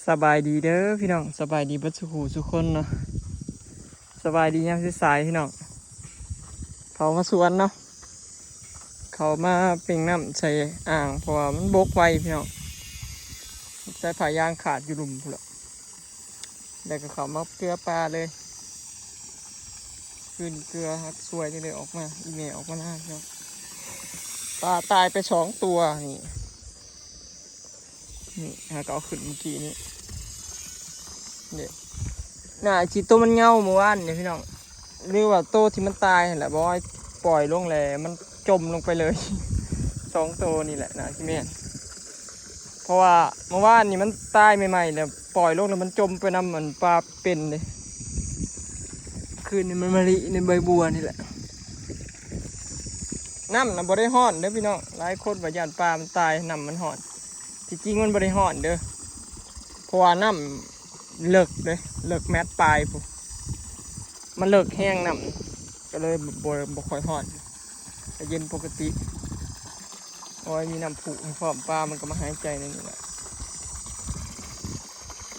ສະບາຍດີເດີພີ່ນ້ອງ ສະບາຍດີເບິດສູ່ຜູ້ສູ່ຄົນເນາະ ສະບາຍດີຍາມສາຍໆພີ່ນ້ອງ ເຂົ້າມາສວນເນາະ ເຂົ້າມາເປັ່ງນ້ຳໃສ່ອ່າງ ເພາະວ່າມັນບົກໄວພີ່ນ້ອງ ສາຍຜ້າຍາງຂາດຢູ່ລຸ່ມພຸ້ນລະ ແລ້ວກໍເຂົ້າມາເກືອປາເລີຍ ຄືນເກືອຮັກຊ່ວຍນີ້ເລີຍອອກມາ ອີ່ແມ່ອອກມານາເນາະ ປາຕາຍໄປສອງຕົວນີ້ ນີ້ ຫາກໍເອົາຂຶ້ນມື້ກີ້ນີ້ ນີ້ ໜ້າຊິໂຕມັນເຫງົາມື້ວານນີ້ພີ່ນ້ອງ ຫຼືວ່າໂຕທີ່ມັນຕາຍຫັ້ນແຫຼະ ບໍ່ໃຫ້ປ່ອຍລົງແລ້ວ ມັນຈົມລົງໄປເລີຍ ສອງໂຕນີ້ແຫຼະ ໜ້າຊິແມ່ນ ເພາະວ່າມື້ວານນີ້ມັນຕາຍໃໝ່ໆ ແລ້ວປ່ອຍລົງແລ້ວມັນຈົມໄປນຳອັນປາເປັນເດ້ ຄືນນີ້ມັນມາລິໃນໃບບົວນີ້ແຫຼະ ນ້ຳນະບໍ່ໄດ້ຮ້ອນເດີພີ່ນ້ອງ ຫຼາຍຄົນວ່າຢ້ານປາມັນຕາຍ ນ້ຳມັນຮ້ອນ ທີ່ຈິງມັນບໍ່ໄດ້ຮ້ອນເດີ ເພາະວ່ານ້ຳເລິກເດ້ ເລິກແມັດປາຍພຸ້ນ ມັນເລິກແຮງນ້ຳ ກໍເລີຍບໍ່ ບໍ່ຄ່ອຍຮ້ອນ ກໍເຢັນປົກກະຕິ ໂອ້ຍ ມີນ້ຳພຸໃຫ້ພ້ອມ ປາມັນກໍມາຫາຍໃຈໃນນີ້ແຫຼະ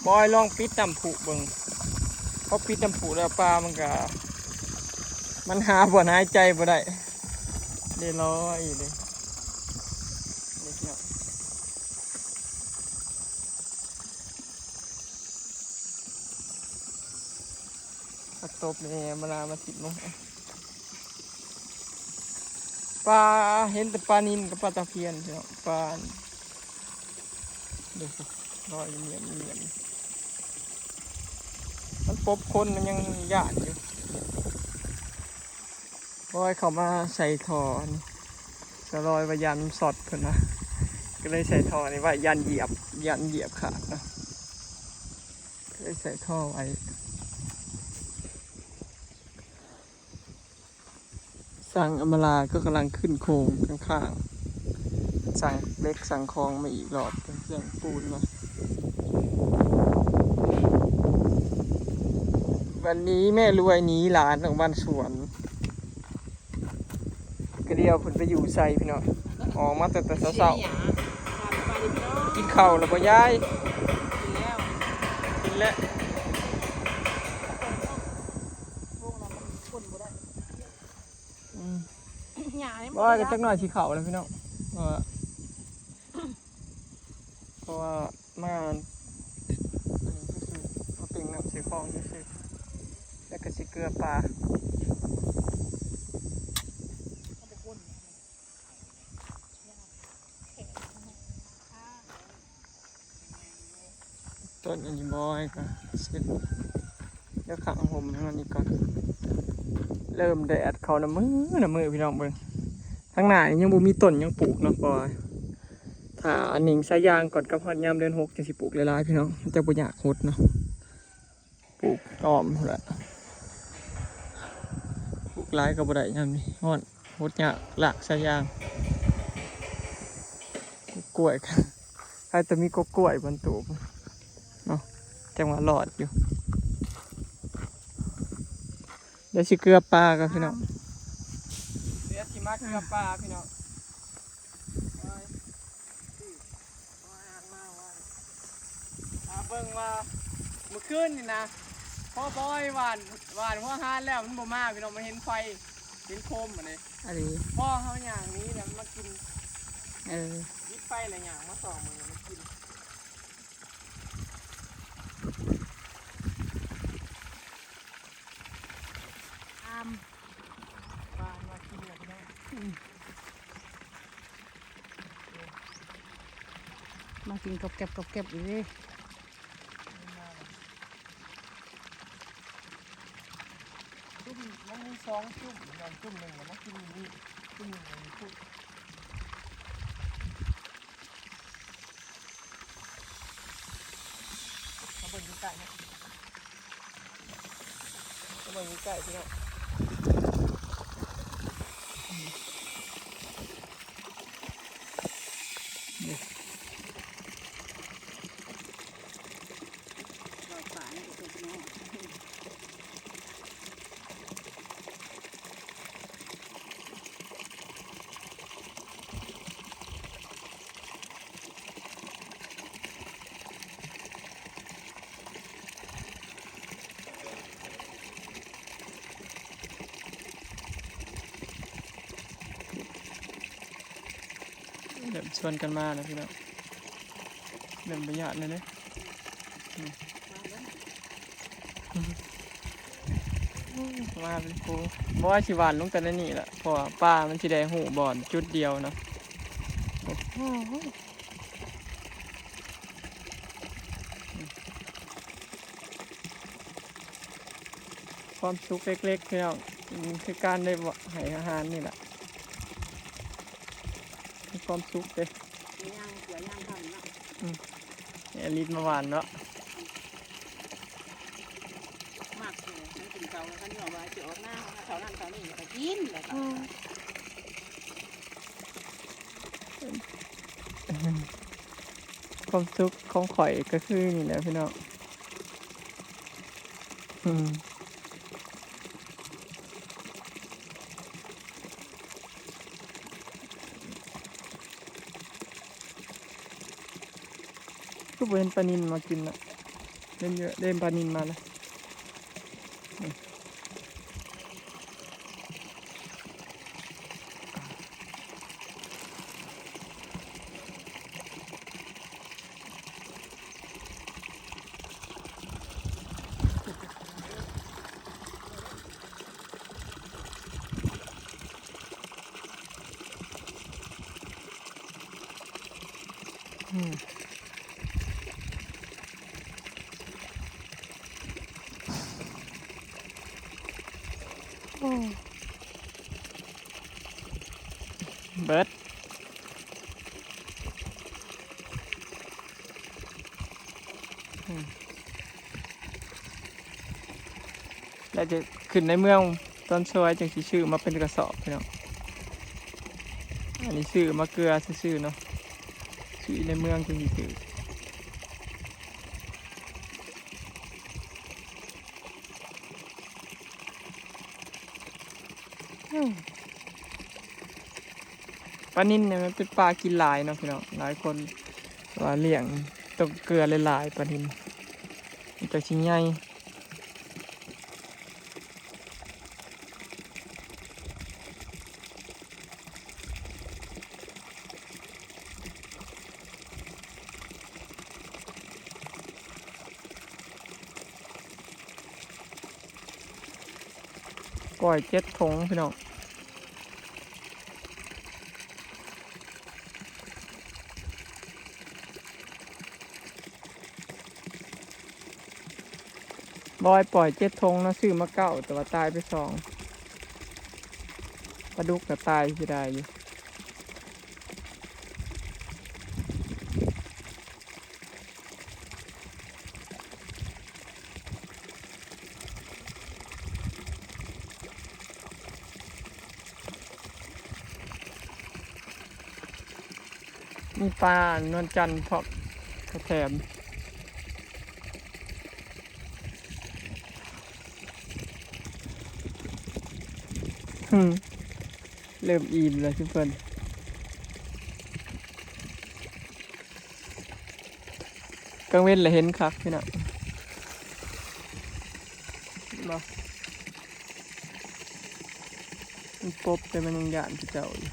ບອຍລອງປິດນ້ຳພຸເບິ່ງ ພໍປິດນ້ຳພຸແລ້ວປາມັນກໍ ມັນຫາບ່ອນຫາຍໃຈບໍ່ໄດ້ ເດ້ລອຍເດ້ ເດ້ເນາະ ຜັກຕົບນີ້ມາລາມາສິບໂມງ ປາ ເຫັນແຕ່ປານິນກັບປາຕະພຽນພີ່ນ້ອງ ປາ ເດ້ ລອຍມຽມໆ ມັນປົບຄົນມັນຍັງຢ້ານຢູ່ ບອຍເຂົ້າມາໃສ່ທໍ່ນີ້ ສະລອຍວ່າຢ້ານມັນຊັອດເພິ່ນວ່າ ກໍເລີຍໃສ່ທໍ່ນີ້ໄວ້ ຢ້ານຢຽບ ຢ້ານຢຽບຂາດເນາະ ກໍເລີຍໃສ່ທໍ່ໄວ້ ຊ່າງອຳມາລາກໍກຳລັງຂຶ້ນໂຄງຂ້າງໆ ສັ່ງເຫຼັກສັ່ງຂອງມາອີກລອບ ເຄື່ອງປູນມາ ວັນນີ້ແມ່ລວຍໜີຫຼານອອກບ້ານສວນ ກະດຽວເພິ່ນໄປຢູ່ໃສພີ່ນ້ອງ ອອກມາຕັ້ງແຕ່ເຊົ້າໆ ກິນເຂົ້າແລ້ວບໍ່ຍາຍ? ກິນແລ້ວ ກິນແລ້ວ ອືມ ບໍ່ວ່າກໍຈັກໜ້ອຍຊິເຂົ້າແລ້ວພີ່ນ້ອງ ເພາະວ່າ ເພາະວ່າມາ ອັນນີ້ຊື່ໆ ມາເປັ່ງນ້ຳໃສ່ຄອງຊື່ໆ ແລ້ວກໍຊິເກືອປາ ຕົ້ນອັນນີ້ບໍ່ໃຫ້ກໍເຊັດ ດຽວຂ້າງຮົ່ມໃຫ້ມັນນີ້ກ່ອນ ເລີ່ມແດດເຂົ້ານຳມື້ນຳມື້ ພີ່ນ້ອງເບິ່ງ ທາງໜ້ານີ້ຍັງບໍ່ມີຕົ້ນຫຍັງປູກເນາະ ເພາະວ່າຖ້າໜິງສາຍຢາງກ່ອນ ກັບຮອດຍາມເດືອນຫົກຈັ່ງຊິປູກຫຼາຍໆ ພີ່ນ້ອງ ມັນຈະບໍ່ຍາກຫົດເນາະ ປູກອ້ອມພຸ້ນແຫຼະ ປູກຫຼາຍກໍບໍ່ໄດ້ຍາມນີ້ຮ້ອນ ຫົດຍາກ ລາກສາຍຢາງ ກ້ວຍ ໃຜແຕ່ມີກົກກ້ວຍບ່ອນຕູກເນາະ ຈັ່ງວ່າລອດຢູ່ ດຽວຊິເກືອປາກ່ອນພີ່ນ້ອງ ດຽວຊິມາເກືອປາພີ່ນ້ອງ ມາເບິ່ງວ່າມື້ຄືນນີ້ນະ ພໍບອຍຫວ່ານ ຫວ່ານຫົວຫານແລ້ວ ມັນບໍ່ມາພີ່ນ້ອງ ມັນເຫັນໄຟ ເຫັນໂຄມອັນນີ້ ອັນນີ້ ພໍເຮົາຍ່າງໜີແລ້ວມັນມາກິນ ເອີ ປິດໄຟແລ້ວຍ່າງມາສ່ອງເບິ່ງ ມັນກິນ ອາມ ຫວ່ານມາກິນແລ້ວພີ່ນ້ອງ ອືມ ມາກິນກອບແກັບ ກອບແກັບຢູ່ເດ້ ຈຸ້ມ ມັນມີສອງຈຸ້ມ ຈຸ້ມໜຶ່ງມັນກິນຢູ່ນີ້ ຈຸ້ມໜຶ່ງມັນຢູ່ພຸ້ນ. ມາເບິ່ງໃກ້ໆ ເນາະ ມາເບິ່ງໃກ້ໆ ພີ່ນ້ອງ ນີ້ ລອຍປານີ້ກໍຕົກເນາະ. ເ ເລີ່ມຊວນກັນມາແລ້ວພີ່ນ້ອງ ເລີ່ມບໍ່ຢ້ານແລ້ວເດ້. ອືມ ມາເປັນຄູ່ ບໍ່ວ່າຊິຫວ່ານລົງແຕ່ໃນນີ້ລະ ເພາະວ່າປາມັນຊິໄດ້ຮູ້ບ່ອນຈຸດດຽວເນາະ. ໂອ້ໂຫ ຄວາມສຸກເລັກໆ ພີ່ນ້ອງ ຄືການໄດ້ໃຫ້ອາຫານນີ້ແຫຼະ ມີຄວາມສຸກເດ້. ເສືອຍ່າງ ເສືອຍ່າງທຳເນາະ. ອືມ ແອລິດມາຫວ່ານເນາະ. ມັກເດ້ ມັນກິນເຂົ້າ ຄັນວ່າຈະອອກນາ ເຂົ້ານັ້ນເຂົ້ານີ້ກໍກິນແລ້ວກໍ ອືມ ຄວາມສຸກຂອງຂ້ອຍກໍຄືນີ້ແຫຼະພີ່ນ້ອງ. ອືມ ຄືບໍ່ເຫັນປານິນມາກິນນະ ເຫັນຢູ່ເດ້ ປານິນມາລະ. ອືມ ໂອ້ ເບິດ. ອືມ ແລ້ວຈະຂຶ້ນໃນເມືອງຕອນສວຍ ຈັ່ງຊິຊື້ມາເປັນກະສອບພີ່ນ້ອງ. ອັນນີ້ຊື້ມາເກືອຊື່ໆເນາະ ຊື້ໃນເມືອງຈັ່ງຊິຖືກ. ປານິນນີ້ມັນເປັນປາກິນຫຼາຍເນາະພີ່ນ້ອງ ຫຼາຍຄົນວ່າລ້ຽງຕ້ອງເກືອຫຼາຍໆ ປານິນມັນຈັ່ງຊິໃຫຍ່. ປ່ອຍເຈັດຖົງພີ່ນ້ອງ. ບອຍປ່ອຍເຈັດຖົງເນາະ ຊື້ມາເກົ້າ ແຕ່ວ່າຕາຍໄປສອງ. ປາດຸກກໍຕາຍ ເສຍດາຍຢູ່. ມີປານວນຈັນພ້ອມ ກະແຖມ. ເລີ່ມອີ່ມແລ້ວທຸກຄົນ. ກາງເວັນລະເຫັນຄັກພີ່ນ້ອງ ເຫັນບໍ່? ມັນປົບ ແຕ່ມັນຍັງຢ້ານຄືເກົ່າຢູ່.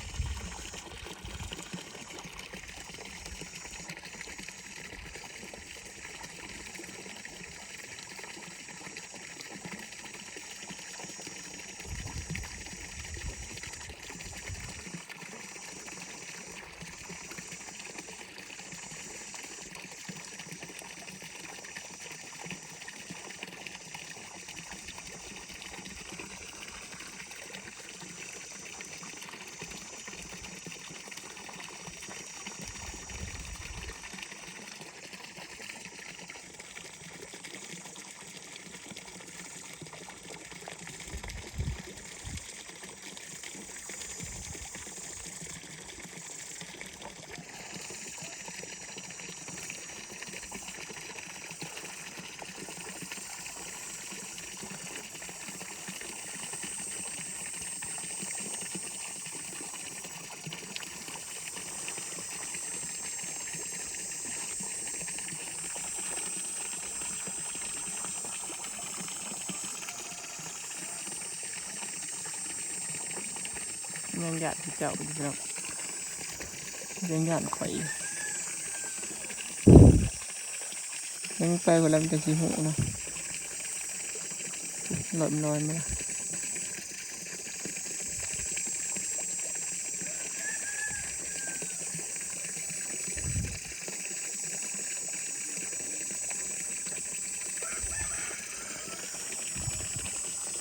ຍັງຢ້ານຄືເກົ່າຢູ່ພີ່ນ້ອງ. ຍັງຢ້ານຂ້ອຍຢູ່ ຍັງໄປພຸ້ນແລ້ວມັນຈັ່ງຊິຮູ້ເນາະ ລອຍ ລອຍມາ.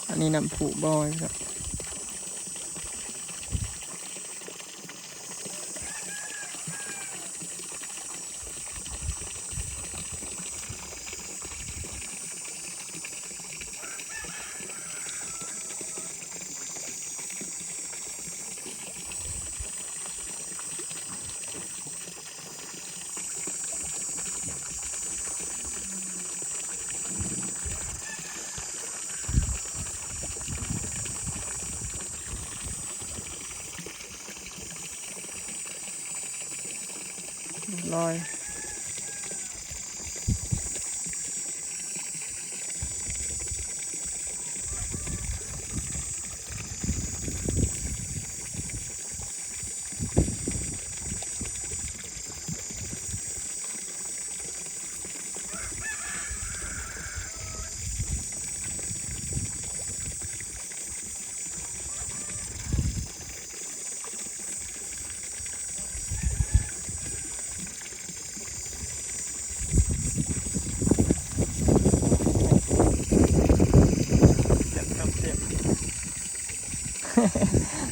ອັນນີ້ນ້ຳພຸບໍ່ເນາະ ລອຍ.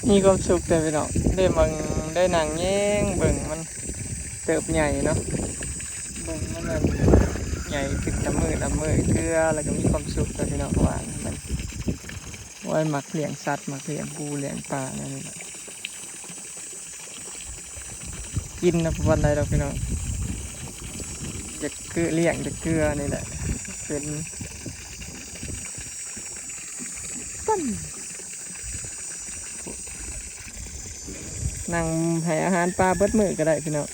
ມີຄວາມສຸກແທ້ພີ່ນ້ອງ ໄດ້ເບິ່ງ ໄດ້ນັ່ງແຍງເບິ່ງມັນເຕີບໃຫຍ່ເນາະ ເບິ່ງມັນນັ້ນໃຫຍ່ຂຶ້ນຕາມມື້ຕາມມື້ເກືອ ແລ້ວກໍມີຄວາມສຸກແທ້ພີ່ນ້ອງ ເພາະວ່າມັນ ໂອ້ຍ ມັກລ້ຽງສັດ ມັກລ້ຽງປູລ້ຽງປາແນວນີ້ແຫຼະ ກິນນະ ບໍ່ປານໃດດອກພີ່ນ້ອງ ຢາກ ຄືລ້ຽງຢາກເກືອນີ້ແຫຼະ ເປັນ ນັ່ງໃຫ້ອາຫານປາເບິດມື້ກໍໄດ້ພີ່ນ້ອງ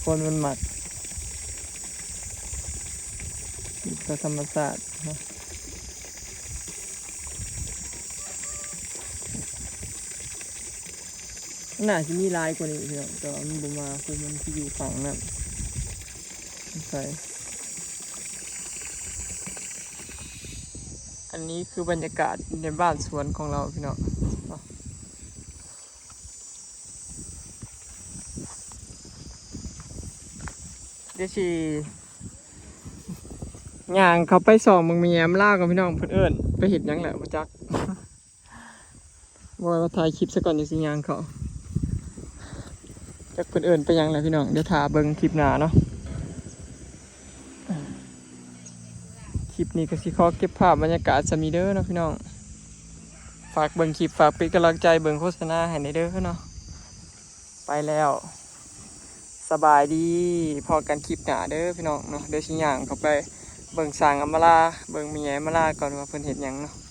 ຄົນມັນມັກ ຢູ່ກັບທຳມະຊາດເນາະ ໜ້າຊິມີຫຼາຍກວ່ານີ້ພີ່ນ້ອງ ແຕ່ວ່າມັນບໍ່ມາ ຄືມັນຊິຢູ່ຝັ່ງນັ້ນ ໃສ່ ອັນນີ້ຄືບັນຍາກາດໃນບ້ານສວນຂອງເຮົາພີ່ນ້ອງ ດຽວຊິຍ່າງເຂົ້າໄປສ່ອງເບິ່ງແມ່ຍາມລາວກ່ອນພີ່ນ້ອງ ເພິ່ນເອີ້ນໄປເຮັດຫຍັງແຫຼະ ບໍ່ຈັກ ບໍ່ວ່າຖ່າຍຄລິບຊະກ່ອນ ດຽວຊິຍ່າງເຂົ້າ ຈັກເພິ່ນເອີ້ນໄປຫຍັງແຫຼະພີ່ນ້ອງ ດຽວຖ້າເບິ່ງຄລິບໜ້າເນາະ. ຄລິບນີ້ກໍຊິຂໍເກັບພາບບັນຍາກາດສ່ຳນີ້ເດີເນາະພີ່ນ້ອງ ຝາກເບິ່ງຄລິບ ຝາກເປັນກຳລັງໃຈເບິ່ງໂຄສະນາໃຫ້ແດ່ເດີເນາະ ໄປແລ້ວ ສະບາຍດີ ພໍ້ກັນຄລິບໜ້າເດີພີ່ນ້ອງເນາະ ດຽວຊິຍ່າງເຂົ້າໄປເບິ່ງຊ່າງອຳມາລາ ເບິ່ງແມ່ໃຫຍ່ອຳມາລາກ່ອນວ່າເພິ່ນເຮັດຫຍັງເນາະ.